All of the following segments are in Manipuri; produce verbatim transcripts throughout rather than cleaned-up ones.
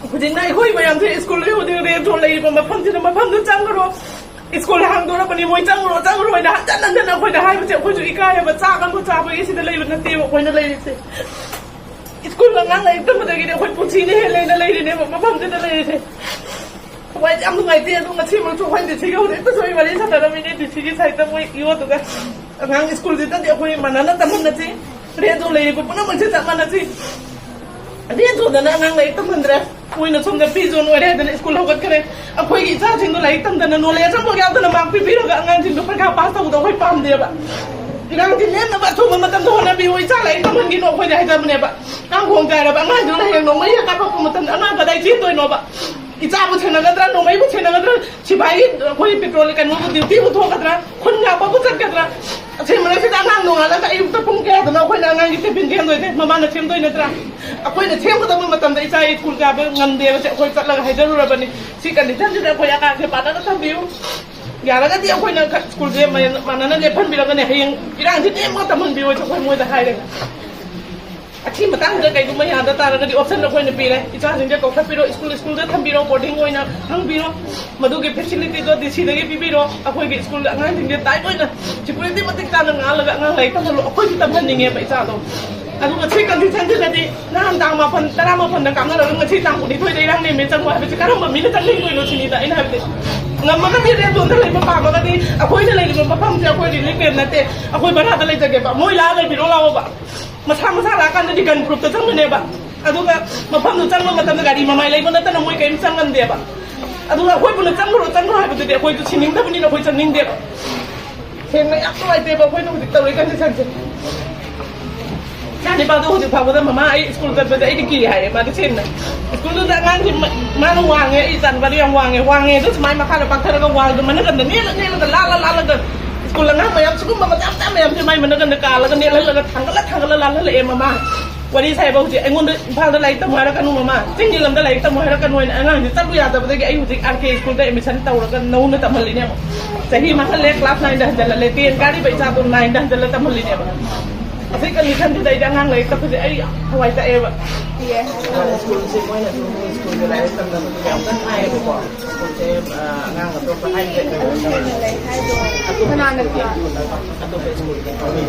ꯍꯧꯖꯤꯛꯅ ꯑꯩꯈꯣꯏ ꯃꯌꯥꯝꯁꯦ ꯁ꯭ꯀꯨꯜꯗ ꯍꯧꯖꯤꯛ ꯔꯦꯟ ꯊꯣꯡ ꯂꯩꯔꯤꯕ ꯃꯐꯝꯁꯤꯗ, "ꯃꯐꯝꯗꯨ ꯆꯪꯈ꯭ꯔꯣ, ꯁ꯭ꯀꯨꯜ ꯍꯥꯡꯗꯣꯔꯕꯅꯤ, ꯃꯣꯏ ꯆꯪꯈ꯭ꯔꯣ, ꯆꯪꯈ꯭ꯔꯣ" ꯍꯥꯏꯅ ꯍꯟꯖꯟ ꯍꯟꯖꯟꯅ ꯑꯩꯈꯣꯏꯗ ꯍꯥꯏꯕꯁꯦ ꯑꯩꯈꯣꯏꯁꯨ ꯏꯀꯥꯏꯌꯦꯕ꯫ ꯆꯥꯛ ꯑꯃ ꯆꯥꯕꯒꯤ ꯁꯤꯗ ꯂꯩꯕ ꯅꯠꯇꯦꯕ ꯑꯩꯈꯣꯏꯅ ꯂꯩꯔꯤꯁꯦ꯫ ꯁ꯭ꯀꯨꯜ ꯑꯉꯥꯡ ꯂꯥꯏꯔꯤꯛ ꯇꯝꯕꯗꯒꯤꯗꯤ ꯑꯩꯈꯣꯏ ꯄꯨꯟꯁꯤꯅ ꯍꯦꯜꯂꯦꯅ ꯂꯩꯔꯤꯅꯦꯕ ꯃꯐꯝꯁꯤꯗ ꯂꯩꯔꯤꯁꯦ꯫ ꯊꯋꯥꯏꯁꯦ ꯌꯥꯝ ꯅꯨꯡꯉꯥꯏꯇꯦ꯫ ꯑꯗꯣ ꯉꯁꯤꯃꯛꯁꯨ ꯑꯩꯈꯣꯏ ꯗꯤ ꯁꯤꯒ ꯍꯧꯖꯤꯛ ꯍꯦꯛꯇ ꯁꯣꯏ ꯋꯥꯔꯤ ꯁꯥꯟꯅꯔꯝꯃꯤꯅꯦ ꯗꯤ ꯁꯤꯒꯤ ꯁꯥꯏꯠꯇ ꯃꯣꯏ ꯏ ꯑꯣꯗꯨꯒ꯫ ꯑꯉꯥꯡ ꯁ꯭ꯀꯨꯜꯁꯤꯗꯗꯤ ꯑꯩꯈꯣꯏ ꯃꯥꯟꯅꯅ ꯇꯝꯍꯟꯅꯁꯤ, ꯔꯦꯟꯗꯣ ꯂꯩꯔꯤꯕ ꯄꯨꯝꯅꯃꯛꯁꯦ ꯆꯞ ꯃꯥꯟꯅꯁꯤ꯫ ꯔꯦꯟꯗꯣꯗꯅ ꯑꯉꯥꯡ ꯂꯥꯏꯔꯤꯛ ꯇꯝꯍꯟꯗ꯭ꯔꯦ, ꯃꯣꯏꯅ ꯁꯣꯝꯗ ꯐ꯭ꯔꯤ ꯖꯣꯟ ꯑꯣꯏꯔꯦ ꯍꯥꯏꯗꯅ ꯁ꯭ꯀꯨꯜ ꯍꯧꯒꯠꯈ꯭ꯔꯦ꯫ ꯑꯩꯈꯣꯏꯒꯤ ꯏꯆꯥꯁꯤꯡꯗꯣ ꯂꯥꯏꯔꯤꯛ ꯇꯝꯗꯅ ꯅꯣꯂꯦꯖ ꯑꯃꯐꯥꯎ ꯌꯥꯎꯗꯅ ꯃꯥꯔꯛ ꯄꯤꯕꯤꯔꯒ ꯑꯉꯥꯡꯁꯤꯡꯗꯣ ꯄꯔꯤꯈꯥ ꯄꯥꯁ ꯇꯧꯕꯗꯣ ꯑꯩꯈꯣꯏ ꯄꯥꯝꯗꯦꯕ꯫ ꯏꯔꯥꯡꯁꯤ ꯅꯦꯝꯅꯕ ꯑꯊꯨꯕ ꯃꯇꯝꯗ ꯍꯣꯠꯅꯕꯤꯌꯨ, ꯏꯆꯥ ꯂꯥꯏꯔꯤꯛ ꯇꯝꯍꯟꯈꯤꯅꯨ ꯑꯩꯈꯣꯏꯅ ꯍꯥꯏꯖꯕꯅꯦꯕ꯫ ꯀꯥꯡꯈꯣꯡ ꯆꯥꯏꯔꯕ ꯑꯉꯥꯡꯗꯨꯅ ꯍꯌꯦꯡ ꯅꯣꯡꯃꯩ ꯍꯦꯛ ꯀꯥꯞꯄꯛꯄ ꯃꯇꯝꯗ ꯑꯉꯥꯡ ꯀꯗꯥꯏ ꯆꯦꯟꯗꯣꯏꯅꯣꯕ? ꯏꯆꯥꯕꯨ ꯁꯦꯟꯅꯒꯗ꯭ꯔꯥ, ꯅꯣꯡꯃꯩꯕꯨ ꯁꯦꯟꯅꯒꯗ꯭ꯔꯥ, ꯁꯤꯐꯥꯏꯒꯤ ꯑꯩꯈꯣꯏ ꯄꯦꯇ꯭ꯔꯣꯜ ꯀꯩꯅꯣꯕꯨ ꯗ꯭ꯌꯨꯇꯤꯕꯨ ꯊꯣꯛꯀꯗ꯭ꯔꯥ, ꯈꯨꯟ ꯉꯥꯛꯄꯕꯨ ꯆꯠꯀꯗ꯭ꯔꯥ? ꯑꯁꯦꯡꯕꯅ ꯁꯤꯗ ꯑꯉꯥꯡ ꯅꯣꯡꯉꯥꯜꯂꯒ ꯑꯌꯨꯛꯇ ꯄꯨꯡ ꯀꯌꯥꯗꯅꯣ ꯑꯩꯈꯣꯏꯅ ꯑꯉꯥꯡꯒꯤ ꯇꯤꯐꯤꯟ ꯁꯦꯝꯗꯣꯏꯁꯦ? ꯃꯃꯥꯅ ꯁꯦꯝꯗꯣꯏ ꯅꯠꯇ꯭ꯔꯥ? ꯑꯩꯈꯣꯏꯅ ꯁꯦꯝꯒꯗꯕ ꯃꯇꯝꯗ ꯏꯆꯥ ꯁ꯭ꯀꯨꯜ ꯀꯥꯕ ꯉꯝꯗꯦꯕꯁꯦ ꯑꯩꯈꯣꯏ ꯆꯠꯂꯒ ꯍꯥꯏꯖꯔꯨꯔꯕꯅꯤ꯫ ꯁꯤ ꯀꯟꯗꯤꯁꯟꯁꯤꯗ ꯑꯩꯈꯣꯏ ꯑꯉꯥꯡꯁꯦ ꯄꯥꯟꯅꯅ ꯊꯝꯕꯤꯌꯨ꯫ ꯌꯥꯔꯒꯗꯤ ꯑꯩꯈꯣꯏꯅ ꯈ-, ꯁ꯭ꯀꯨꯜꯁꯦ ꯃꯌꯥꯝ ꯃꯥꯟꯅꯅ ꯂꯦꯞꯍꯟꯕꯤꯔꯒꯅꯦ, ꯍꯌꯦꯡ ꯏꯔꯥꯡꯁꯦ ꯅꯦꯝꯃꯒ ꯇꯝꯍꯟꯕꯤꯌꯣ, ꯑꯩꯈꯣꯏ ꯃꯣꯏꯗ ꯍꯥꯏꯔꯦ꯫ ꯑꯁꯤ ꯃꯇꯥꯡꯗ ꯀꯩꯒꯨꯝꯕ ꯌꯥꯗ ꯇꯥꯔꯒꯗꯤ ꯑꯣꯞꯁꯟ ꯑꯩꯈꯣꯏꯅ ꯄꯤꯔꯦ, ꯏꯆꯥꯁꯤꯡꯁꯦ ꯀꯧꯈꯠꯄꯤꯔꯣ, ꯁ꯭ꯀꯨꯜ ꯁ꯭ꯀꯨꯜꯗ ꯊꯝꯕꯤꯔꯣ, ꯕꯣꯔꯗꯤꯡ ꯑꯣꯏꯅ ꯍꯪꯕꯤꯔꯣ, ꯃꯗꯨꯒꯤ ꯐꯦꯁꯤꯂꯤꯇꯤꯗꯣ ꯗꯤ ꯁꯤꯗꯒꯤ ꯄꯤꯕꯤꯔꯣ꯫ ꯑꯩꯈꯣꯏꯒꯤ ꯁ꯭ꯀꯨꯜꯗ ꯑꯉꯥꯡꯁꯤꯡꯁꯦ ꯇꯥꯏꯠ ꯑꯣꯏꯅ ꯁꯦꯀ꯭ꯌꯨꯔꯤꯇꯤ ꯃꯇꯤꯛ ꯆꯥꯅ ꯉꯥꯜꯂꯒ ꯑꯉꯥꯡ ꯂꯥꯏꯔꯤꯛ ꯇꯝꯍꯜꯂꯣ꯫ ꯑꯩꯈꯣꯏꯁꯨ ꯇꯝꯍꯟꯅꯤꯡꯉꯦꯕ ꯏꯆꯥꯗꯣ꯫ ꯑꯗꯨꯒ ꯁꯤ ꯀꯟꯗꯤꯁꯟꯁꯤꯗꯗꯤ ꯅꯍꯥꯟ ꯇꯥꯡ ꯃꯥꯄꯟ, ꯇꯔꯥꯃꯥꯄꯟꯗ ꯀꯥꯞꯅꯔꯒ ꯉꯁꯤ ꯇꯥꯡ ꯀꯨꯟꯅꯤꯊꯣꯏꯗ ꯏꯔꯥꯡ ꯅꯦꯝꯃꯦ ꯆꯪꯉꯣ ꯍꯥꯏꯕꯁꯤ ꯀꯔꯝꯕ ꯃꯤꯅ ꯆꯪꯅꯤꯡꯗꯣꯏꯅꯣ ꯁꯤꯅꯤꯗ ꯑꯩꯅ ꯍꯥꯏꯕꯗꯤ꯫ ꯉꯝꯃꯒꯗꯤ ꯔꯦꯟ ꯖꯣꯟꯗ ꯂꯩꯕ ꯄꯥꯝꯃꯒꯗꯤ ꯑꯩꯈꯣꯏꯅ ꯂꯩꯔꯤꯕ ꯃꯐꯝꯁꯦ ꯑꯩꯈꯣꯏ ꯔꯤꯂꯤꯐ ꯀꯦꯝ ꯅꯠꯇꯦ, ꯑꯩꯈꯣꯏ ꯚꯔꯥꯗ ꯂꯩꯖꯒꯦꯕ, ꯃꯣꯏ ꯂꯥꯛꯑ ꯂꯩꯕꯤꯔꯣ ꯂꯥꯛꯑꯣꯕ꯫ ꯃꯁꯥ ꯃꯁꯥ ꯂꯥꯛꯑꯀꯥꯟꯗꯗꯤ ꯒꯟ ꯄ꯭ꯔꯨꯐꯇ ꯆꯪꯒꯅꯦꯕ꯫ ꯑꯗꯨꯒ ꯃꯐꯝꯗꯨ ꯆꯪꯕ ꯃꯇꯝꯗ ꯒꯥꯔꯤ ꯃꯃꯥꯏ ꯂꯩꯕ ꯅꯠꯇꯅ ꯃꯣꯏ ꯀꯔꯤꯝ ꯆꯪꯉꯝꯗꯦꯕ꯫ ꯑꯗꯨꯒ ꯑꯩꯈꯣꯏꯕꯨꯅ "ꯆꯪꯈ꯭ꯔꯣ, ꯆꯪꯈ꯭ꯔꯣ" ꯍꯥꯏꯕꯗꯨꯗꯤ ꯑꯩꯈꯣꯏꯁꯨ ꯁꯤꯅꯤꯡꯗꯕꯅꯤꯅ ꯑꯩꯈꯣꯏ ꯆꯪꯅꯤꯡꯗꯦꯕ꯫ ꯁꯦꯡꯅ ꯌꯥꯝ ꯅꯨꯡꯉꯥꯏꯇꯦꯕ ꯑꯩꯈꯣꯏꯅ ꯍꯧꯖꯤꯛ ꯇꯧꯔꯤ ꯀꯟꯗꯤꯁꯟꯁꯦ꯫ ꯏꯆꯥ ꯅꯤꯄꯥꯗꯣ ꯍꯧꯖꯤꯛ ꯐꯥꯎꯕꯗ, "ꯃꯃꯥ, ꯑꯩ ꯁ꯭ꯀꯨꯜ ꯆꯠꯄꯁꯦ ꯑꯩꯗꯤ ꯀꯤ" ꯍꯥꯏꯌꯦ ꯃꯥꯗꯤ ꯁꯦꯡꯅ꯫ ꯁ꯭ꯀꯨꯜꯗꯨꯗ ꯑꯉꯥꯡꯁꯦ ꯃ-, ꯃꯥꯅ ꯋꯥꯡꯉꯦ, ꯑꯩ ꯏꯆꯥꯅꯨꯄꯥꯗꯤ ꯌꯥꯝ ꯋꯥꯡꯉꯦ, ꯋꯥꯡꯉꯦ ꯑꯗꯨ ꯁꯨꯃꯥꯏꯅ ꯃꯈꯥꯗ ꯄꯥꯛꯊꯔꯒ ꯋꯥꯜꯗꯣ ꯃꯅꯒꯟꯗ ꯅꯦꯜꯂ ꯅꯦꯜꯂꯒ, ꯂꯥꯜꯂ ꯂꯥꯜꯂꯒ, ꯁ꯭ꯀꯨꯜ ꯑꯉꯥꯡ ꯃꯌꯥꯝ ꯁꯤꯒꯨꯝꯕ ꯃꯆꯥ ꯃꯆꯥ ꯃꯌꯥꯝꯁꯦ ꯃꯥꯏ ꯃꯅꯒꯟꯗ ꯀꯥꯜꯂꯒ ꯅꯦꯜꯍꯜꯂꯒ ꯊꯥꯡꯒꯠꯂ ꯊꯥꯡꯒꯠꯂ ꯂꯥꯜꯍꯜꯂꯛꯑꯦ ꯃꯃꯥ꯫ ꯋꯥꯔꯤ ꯁꯥꯏꯕ ꯍꯧꯖꯤꯛ ꯑꯩꯉꯣꯟꯗ "ꯏꯝꯐꯥꯜꯗ ꯂꯥꯏꯔꯤꯛ ꯇꯝꯃꯨ ꯍꯥꯏꯔꯛꯀꯅꯨ ꯃꯃꯥ, ꯆꯤꯡꯒꯤ ꯂꯝꯗ ꯂꯥꯏꯔꯤꯛ ꯇꯝꯃꯨ ꯍꯥꯏꯔꯛꯀꯅꯨ" ꯍꯥꯏꯅ ꯑꯉꯥꯡꯁꯦ ꯆꯠꯂꯨ ꯌꯥꯗꯕꯗꯒꯤ ꯑꯩ ꯍꯧꯖꯤꯛ ꯑꯥꯔ ꯀꯦ ꯁ꯭ꯀꯨꯜꯗ ꯑꯦꯗꯃꯤꯁꯟ ꯇꯧꯔꯒ ꯅꯧꯅ ꯇꯝꯍꯜꯂꯤꯅꯦ ꯑꯃꯨꯛ꯫ ꯆꯍꯤ ꯃꯥꯡꯍꯜꯂꯦ, ꯀ꯭ꯂꯥꯁ ꯅꯥꯏꯟꯗ ꯍꯟꯖꯜꯍꯜꯂꯦ, ꯇꯦꯟ ꯀꯥꯔꯤꯕ ꯏꯆꯥꯗꯣ ꯅꯥꯏꯟꯗ ꯍꯟꯖꯜꯂ ꯇꯝꯍꯜꯂꯤꯅꯦꯕ꯫ ꯑꯁꯤ ꯀꯟꯗꯤꯁꯟꯁꯤꯗ ꯑꯩꯗꯤ ꯑꯉꯥꯡ ꯂꯥꯏꯔꯤꯛ ꯇꯝꯕꯁꯦ ꯑꯩ ꯌꯥꯝ ꯊꯋꯥꯏ ꯆꯥꯛꯑꯦꯕ꯫ ꯁ꯭ꯀꯨꯜꯁꯦ ꯃꯣꯏꯅꯁꯨ ꯁ꯭ꯀꯨꯜꯒꯤ ꯂꯥꯏꯔꯤꯛ ꯇꯝꯅꯕꯗꯨ ꯌꯥꯝ ꯀꯟꯅ ꯍꯥꯏꯌꯦꯕꯀꯣ꯫ ꯁ꯭ꯀꯨꯜꯁꯦ, ꯑ, ꯑꯉꯥꯡ ꯑꯇꯣꯞꯄ ꯍꯥꯏꯕꯗꯤ ꯑꯇꯣꯞꯄ ꯀꯅꯥꯅ ꯁ꯭ꯀꯨꯜꯒꯤ, ꯑꯇꯣꯞꯄ ꯁ꯭ꯀꯨꯜꯒꯤ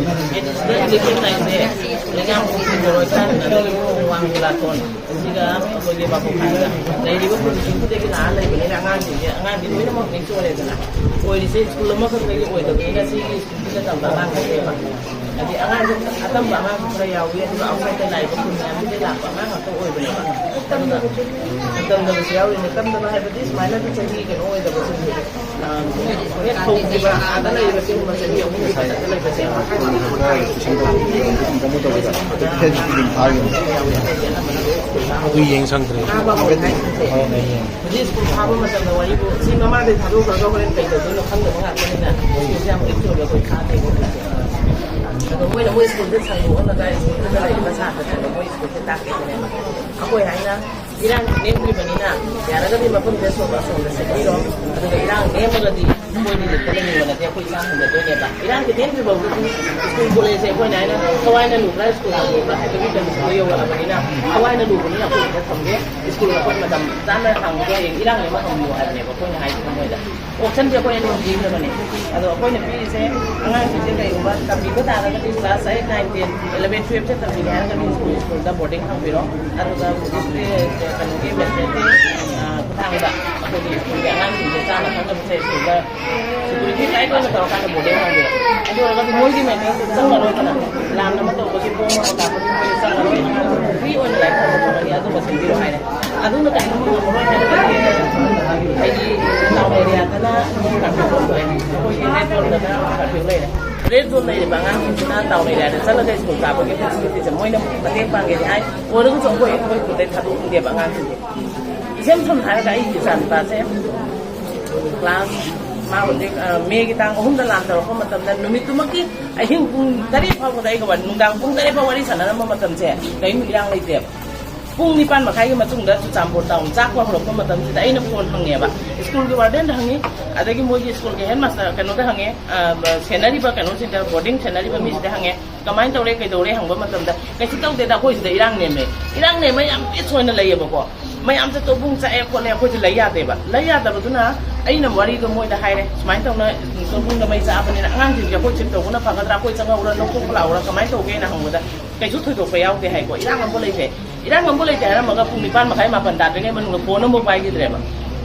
ꯑꯦꯗꯤꯁꯅꯦꯜ ꯏꯂꯦꯛꯇꯤꯚ ꯂꯥꯏꯟꯁꯦ ꯂꯩꯉꯥꯛ ꯄꯨꯝꯕ ꯂꯣꯏ ꯀꯥꯟꯅꯅꯕ ꯋꯥꯡ ꯂꯥꯛꯇꯣꯟ꯫ ꯁꯤꯒ ꯑꯩꯈꯣꯏꯒꯤ ꯕꯥꯕꯨ ꯈꯥꯟꯒ ꯂꯩꯔꯤꯕ ꯈꯨꯟꯁꯤꯡꯁꯤꯗꯒꯤ ꯂꯥꯛꯑ ꯂꯩꯕꯅꯤꯅ ꯑꯉꯥꯡꯁꯤꯡꯁꯦ, ꯑꯉꯥꯡꯗꯤ ꯂꯣꯏꯅꯃꯛ ꯃꯤꯡ ꯑꯣꯏꯔꯦꯗꯅ꯫ ꯑꯣꯏꯔꯤꯁꯦ ꯁ꯭ꯀꯨꯜ ꯑꯃꯈꯛꯇꯒꯤ ꯑꯣꯏꯗꯕꯅꯤꯅ ꯁꯤꯒꯤ ꯁꯤꯗ ꯇꯝꯕ ꯑꯉꯥꯡ ꯅꯠꯇꯦꯕ꯫ ꯍꯥꯏꯗꯤ ꯑꯉꯥꯡꯁꯨ ꯑꯇꯝꯕ ꯑꯉꯥꯡꯁꯨ ꯈꯔ ꯌꯥꯎꯏ, ꯑꯗꯨꯒ ꯑꯥꯎꯠꯁꯥꯏꯠꯇ ꯂꯥꯛꯏꯕ ꯈꯨꯟ ꯃꯌꯥꯝꯗꯨꯗꯒꯤ ꯂꯥꯛꯄ ꯑꯉꯥꯡ ꯉꯥꯛꯇ ꯑꯣꯏꯕꯅꯦꯕ꯫ ꯑꯗꯨꯅ ꯇꯝꯗꯕꯁꯨ ꯌꯥꯎꯔꯤꯅꯦ꯫ ꯇꯝꯗꯕ ꯍꯥꯏꯕꯗꯤ ꯁꯨꯃꯥꯏꯅ ꯆꯍꯤ ꯀꯩꯅꯣ ꯑꯣꯏꯗꯕꯁꯤꯡꯁꯦ, ꯑ, ꯍꯦꯛ ꯍꯧꯈꯤꯕ ꯑꯥꯗ ꯂꯩꯔꯤꯕ ꯁꯤꯒꯨꯝꯕ ꯆꯍꯤ ꯑꯍꯨꯝꯒꯤ ꯃꯊꯛꯇ ꯂꯩꯕꯁꯦ꯫ ꯑꯗꯨ ꯌꯦꯡ ꯁꯪꯗ꯭ꯔꯦ꯫ ꯍꯧꯖꯤꯛ ꯁ꯭ꯀꯨꯜ ꯀꯥꯕ ꯃꯇꯝꯗ ꯋꯥꯔꯤꯕꯨ ꯁꯤ ꯃꯃꯥꯗꯩ ꯊꯥꯗꯣꯛꯈ꯭ꯔꯒ ꯍꯣꯔꯦꯟ ꯀꯩ ꯇꯧꯗꯣꯏꯅꯣ ꯈꯪꯗꯕ ꯉꯥꯛꯇꯅꯤꯅ ꯁ꯭ꯀꯨꯜꯁꯦ ꯌꯥꯝ ꯄꯤꯛ ꯊꯣꯛꯑꯒ ꯑꯩꯈꯣꯏ ꯊꯥꯗꯦꯕ ꯍꯧꯖꯤꯛꯁꯦ꯫ ꯑꯗꯣ ꯃꯣꯏꯅ ꯃꯣꯏ ꯁ꯭ꯀꯨꯜꯁꯦ ꯁꯟꯗꯣꯛꯍꯜꯂꯒ ꯁ꯭ꯀꯨꯜꯗꯨꯗ ꯂꯩꯔꯤꯕ ꯁꯥꯇ꯭ꯔꯁꯤꯡꯗꯣ ꯃꯣꯏ ꯁ꯭ꯀꯨꯜꯁꯦ ꯇꯥꯛꯀꯦ ꯍꯥꯏꯅꯦꯕ꯫ ꯑꯩꯈꯣꯏ ꯍꯥꯏꯅ ꯏꯔꯥꯡ ꯅꯦꯝꯗ꯭ꯔꯤꯕꯅꯤꯅ ꯌꯥꯔꯒꯗꯤ ꯃꯐꯝꯁꯦ ꯑꯁꯣꯝ ꯑꯁꯣꯝꯗ ꯁꯤꯟꯕꯤꯔꯣ꯫ ꯑꯗꯨꯒ ꯏꯔꯥꯡ ꯅꯦꯝꯃꯒꯗꯤ ꯑꯩꯈꯣꯏꯗꯤ ꯂꯩꯇ ꯂꯩꯅꯤꯡꯕ ꯅꯠꯇꯦ, ꯑꯩꯈꯣꯏ ꯏꯁꯥ ꯍꯟꯖꯗꯣꯏꯅꯦꯕ꯫ ꯏꯔꯥꯡꯁꯦ ꯅꯦꯝꯗ꯭ꯔꯤꯕ ꯁ꯭ꯀꯨꯜ ꯀꯣꯂꯦꯖꯁꯦ ꯑꯩꯈꯣꯏꯅ ꯍꯥꯏꯅ ꯊꯋꯥꯏꯅ ꯂꯨꯕ꯭ꯔꯥ ꯁ꯭ꯀꯨꯜ ꯍꯥꯡꯗꯣꯛꯄ꯭ꯔꯥ ꯍꯥꯏꯕꯒꯤ ꯀꯟꯗꯤꯁꯟꯗ ꯌꯧꯔꯛꯑꯕꯅꯤꯅ ꯊꯋꯥꯏꯅ ꯂꯨꯕꯅꯤꯅ ꯑꯩꯈꯣꯏ ꯁꯤꯗ ꯊꯝꯒꯦ꯫ ꯁ꯭ꯀꯨꯜ ꯑꯩꯈꯣꯏ ꯃꯇꯝ ꯆꯥꯅ ꯍꯥꯡꯕꯗꯣ ꯍꯌꯦꯡ ꯏꯔꯥꯡ ꯅꯦꯝꯃ ꯍꯪꯉꯨ ꯍꯥꯏꯕꯅꯦꯕ ꯑꯩꯈꯣꯏꯅ ꯍꯥꯏꯁꯤꯅ ꯃꯣꯏꯗ꯫ ꯑꯣꯞꯁꯟꯁꯦ ꯑꯩꯈꯣꯏ ꯑꯅꯤ ꯄꯤꯈ꯭ꯔꯕꯅꯦ꯫ ꯑꯗꯣ ꯑꯩꯈꯣꯏꯅ ꯄꯤꯔꯤꯁꯦ ꯑꯉꯥꯡꯁꯤꯡꯁꯦ ꯀꯩꯒꯨꯝꯕ ꯇꯝꯕꯤꯕ ꯇꯥꯔꯒꯗꯤ class eight, nine, ten, eleven, twelve ꯁꯦ ꯇꯝꯕꯤꯒꯦ ꯍꯥꯏꯔꯒꯗꯤ ꯁ꯭ꯀꯨꯜ, ꯁ꯭ꯀꯨꯜꯗ boarding ꯊꯝꯕꯤꯔꯣ꯫ ꯑꯗꯨꯒ ꯍꯧꯖꯤꯛꯀꯤ ꯀꯩꯅꯣꯒꯤ ꯃꯦꯇꯔꯅꯤꯇꯤ, ꯑ, ꯈꯨꯊꯥꯡꯗ ꯑꯩꯈꯣꯏꯒꯤ ꯁ꯭ꯀꯨꯜꯒꯤ ꯑꯉꯥꯡꯁꯤꯡꯁꯦ ꯆꯥꯅ ꯊꯛꯅꯕꯁꯦ ꯁ꯭ꯀꯨꯜꯗ security tight ꯑꯣꯏꯅ ꯇꯧꯔꯀꯥꯟꯗ boarding ꯊꯝꯕꯤꯔꯣ꯫ ꯑꯗꯨ ꯑꯣꯏꯔꯒꯗꯤ ꯃꯣꯏꯒꯤ ꯃꯦꯇꯔ ꯆꯪꯉꯔꯣꯏꯗꯅ, ꯂꯥꯟ ꯑꯃ ꯇꯧꯕꯒꯤ bomb ꯑꯃ ꯀꯥꯞꯄꯒꯤ ꯃꯣꯏ ꯆꯪꯉꯔꯣꯏ꯫ Free ꯑꯣꯏꯅ ꯂꯥꯏꯔꯤꯛ ꯇꯝꯕ ꯐꯪꯒꯅꯤ꯫ ꯑꯗꯨꯃ ꯁꯤꯟꯕꯤꯔꯣ ꯍꯥꯏꯔꯦ꯫ ꯑꯗꯨꯅ ꯀꯔꯤꯒꯨꯝꯕ ꯉꯝꯃꯔꯣꯏ ꯍꯥꯏꯔꯒꯗꯤ ꯑꯩꯒꯤ town area ꯗꯅ curfew ꯂꯣꯏꯔꯦ꯫ ꯑꯩꯈꯣꯏꯒꯤ red zone ꯗꯅ curfew ꯂꯩꯔꯦ꯫ Red zone ꯂꯩꯔꯤꯕ ꯑꯉꯥꯡꯁꯤꯡꯁꯤꯅ town area ꯗ ꯆꯠꯂꯒ ꯁ꯭ꯀꯨꯜ ꯀꯥꯕꯒꯤ facility ꯁꯦ ꯃꯣꯏꯅ ꯃꯇꯦꯡ ꯄꯥꯡꯒꯦꯗꯤ ꯍꯥꯏ, ꯑꯣꯏꯔꯒꯁꯨ ꯑꯩꯈꯣꯏ, ꯑꯩꯈꯣꯏ ꯁ꯭ꯀꯨꯜꯗꯩ ꯊꯥꯗꯣꯛꯅꯤꯡꯗꯦꯕ ꯑꯉꯥꯡꯁꯤꯡꯁꯦ꯫ ꯏꯁꯝ ꯁꯝꯅ ꯍꯥꯏꯔꯒ ꯑꯩꯒꯤ ꯏꯆꯥꯅꯨꯄꯥꯁꯦ class, ꯃꯥ ꯍꯧꯖꯤꯛ, ꯑ, May ꯒꯤ ꯇꯥꯡ ꯑꯍꯨꯝꯗ ꯂꯥꯟ ꯇꯧꯔꯛꯄ ꯃꯇꯝꯗ ꯅꯨꯃꯤꯠꯇꯨꯃꯛꯀꯤ ꯑꯍꯤꯡ ꯄꯨꯡ ꯇꯔꯦꯠ ꯐꯥꯎꯕꯗ ꯑꯩꯒ ꯋꯥꯔꯤ, ꯅꯨꯡꯗꯥꯡ ꯄꯨꯡ ꯇꯔꯦꯠ ꯐꯥꯎ ꯋꯥꯔꯤ ꯁꯥꯟꯅꯔꯝꯕ ꯃꯇꯝꯁꯦ ꯀꯔꯤꯝ ꯏꯔꯥꯡ ꯂꯩꯇꯦꯕ꯫ ꯄꯨꯡ ꯅꯤꯄꯥꯟ ꯃꯈꯥꯏꯒꯤ ꯃꯇꯨꯡꯗ ꯆꯨꯔꯆꯥꯟꯄꯨꯔ ꯇꯥꯎꯟ ꯆꯥꯛꯄ ꯍꯧꯔꯛꯄ ꯃꯇꯝꯁꯤꯗ ꯑꯩꯅ ꯐꯣꯟ ꯍꯪꯉꯦꯕ, ꯁ꯭ꯀꯨꯜꯒꯤ ꯋꯥꯔꯗꯦꯟꯗ ꯍꯪꯉꯤ, ꯑꯗꯒꯤ ꯃꯣꯏꯒꯤ ꯁ꯭ꯀꯨꯜꯒꯤ ꯍꯦꯗ ꯃꯥꯁꯇꯔ ꯀꯩꯅꯣꯗ ꯍꯪꯉꯦ, ꯑ, ꯁꯦꯟꯅꯔꯤꯕ ꯀꯩꯅꯣꯁꯤꯡꯗ, ꯕꯣꯔꯗꯤꯡ ꯁꯦꯟꯅꯔꯤꯕ ꯃꯤꯁꯤꯗ ꯍꯪꯉꯦ, "ꯀꯃꯥꯏꯅ ꯇꯧꯔꯦ, ꯀꯩꯗꯧꯔꯦ?" ꯍꯪꯕ ꯃꯇꯝꯗ, "ꯀꯩꯁꯨ ꯇꯧꯗꯦꯗ, ꯑꯩꯈꯣꯏ ꯁꯤꯗ ꯏꯔꯥꯡ ꯅꯦꯝꯃꯦ, ꯏꯔꯥꯡ ꯅꯦꯝꯃꯦ ꯌꯥꯝ ꯄꯤꯁ ꯑꯣꯏꯅ ꯂꯩꯌꯦꯕꯀꯣ, ꯃꯌꯥꯝꯁꯦ ꯇꯣꯕꯨꯡ ꯆꯥꯛꯑꯦ ꯈꯣꯠꯂꯦ, ꯑꯩꯈꯣꯏꯁꯦ ꯂꯩ ꯌꯥꯗꯦꯕ, ꯂꯩ ꯌꯥꯗꯕꯗꯨꯅ ꯑꯩꯅ ꯋꯥꯔꯤꯗꯣ ꯃꯣꯏꯗ ꯍꯥꯏꯔꯦ, ꯁꯨꯃꯥꯏꯅ ꯇꯧꯅ ꯇꯣꯕꯨꯡꯗ ꯃꯩ ꯆꯥꯛꯑꯕꯅꯤꯅ ꯑꯉꯥꯡꯁꯤꯡꯁꯦ ꯑꯩꯈꯣꯏ ꯁꯤꯐ ꯇꯧꯕꯅ ꯐꯒꯗ꯭ꯔꯥ, ꯑꯩꯈꯣꯏ ꯆꯪꯍꯧꯔ ꯂꯧꯊꯣꯛꯄ ꯂꯥꯛꯎꯔꯥ, ꯀꯃꯥꯏꯅ ꯇꯧꯒꯦꯅ ꯍꯪꯕꯗ ꯀꯩꯁꯨ ꯊꯣꯏꯗꯣꯛꯄ ꯌꯥꯎꯗꯦ ꯍꯥꯏꯀꯣ, ꯏꯔꯥꯡ ꯑꯃꯐꯥꯎ ꯂꯩꯇꯦ꯫ ꯏꯔꯥꯡ ꯑꯃꯐꯥꯎ ꯂꯩꯇꯦ ꯍꯥꯏꯔꯝꯃꯒ ꯄꯨꯡ ꯅꯤꯄꯥꯟ ꯃꯈꯥꯏ ꯃꯥꯄꯟ ꯇꯥꯗ꯭ꯔꯤꯉꯩ ꯃꯅꯨꯡꯗ ꯐꯣꯟ ꯑꯃꯐꯥꯎ ꯄꯥꯏꯈꯤꯗ꯭ꯔꯦꯕ꯫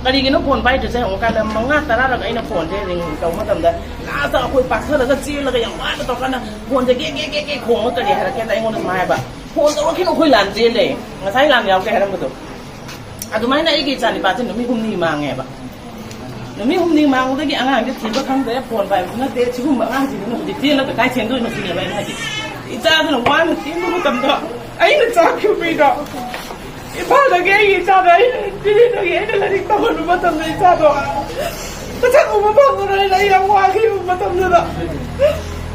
ꯀꯔꯤꯒꯤꯅꯣ ꯐꯣꯟ ꯄꯥꯏꯗ꯭ꯔꯤꯁꯦ ꯍꯪꯉꯀꯥꯟꯗ ꯃꯉꯥ ꯇꯔꯥꯔꯛ ꯑꯩꯅ ꯐꯣꯟꯁꯦ ꯔꯤꯡ ꯇꯧꯕ ꯃꯇꯝꯗ ꯂꯥꯁꯇ ꯑꯩꯈꯣꯏ ꯄꯥꯛꯊꯔꯒ ꯆꯦꯜꯂꯒ ꯌꯥꯝ ꯋꯥꯅ ꯇꯧꯔꯀꯥꯟꯗ ꯐꯣꯟꯁꯦ ꯒꯦ ꯒꯦ ꯒꯦ ꯒꯦ ꯈꯣꯡꯉꯒ ꯀꯔꯤ ꯍꯥꯏꯔꯛꯀꯦꯗ ꯑꯩꯉꯣꯟꯗ ꯁꯨꯃꯥꯏ ꯍꯥꯏꯕ, "ꯐꯣꯟ ꯇꯧꯔꯛꯈꯤꯅꯨ, ꯑꯩꯈꯣꯏ ꯂꯥꯟ ꯆꯦꯜꯂꯦ, ꯉꯁꯥꯏ ꯂꯥꯟ ꯌꯥꯎꯗꯦ" ꯍꯥꯏꯔꯝꯕꯗꯣ꯫ ꯑꯗꯨꯃꯥꯏꯅ ꯑꯩꯒꯤ ꯏꯆꯥ ꯅꯤꯄꯥꯁꯦ ꯅꯨꯃꯤꯠ ꯍꯨꯝꯅꯤ ꯃꯥꯡꯉꯦꯕ꯫ ꯅꯨꯃꯤꯠ ꯍꯨꯝꯅꯤ ꯃꯥꯡꯕꯗꯒꯤ ꯑꯉꯥꯡꯁꯦ ꯊꯤꯕ ꯈꯪꯗ꯭ꯔꯦ, ꯐꯣꯟ ꯄꯥꯏꯕꯁꯨ ꯅꯠꯇꯦ꯫ ꯁꯤꯒꯨꯝꯕ ꯑꯉꯥꯡꯁꯤꯡꯗꯨꯅ ꯍꯧꯖꯤꯛ ꯆꯦꯜꯂꯒ ꯀꯥꯏ ꯆꯦꯟꯗꯣꯏꯅꯣ ꯁꯤꯅꯦꯕ ꯑꯩꯅ ꯍꯥꯏꯗꯤ꯫ ꯏꯆꯥꯗꯨꯅ ꯋꯥꯅ ꯆꯦꯟꯕ ꯃꯇꯝꯗ ꯑꯩꯅ ꯆꯥꯛꯈꯤꯕ ꯃꯤꯗꯣ ꯏꯝꯐꯥꯜꯗꯒꯤ ꯑꯩꯒꯤ ꯏꯆꯥꯗ ꯑꯩꯅ ꯗꯤꯜꯂꯤꯗꯒꯤ ꯑꯩꯅ ꯂꯥꯏꯔꯤꯛ ꯇꯝꯍꯟꯕ ꯃꯇꯝꯗ ꯏꯆꯥꯗꯣ ꯃꯁꯛ ꯎꯕ ꯐꯪꯉꯔꯣꯏꯅ ꯑꯩ ꯌꯥꯝ ꯋꯥꯈꯤꯕ ꯃꯇꯝꯗꯨꯗ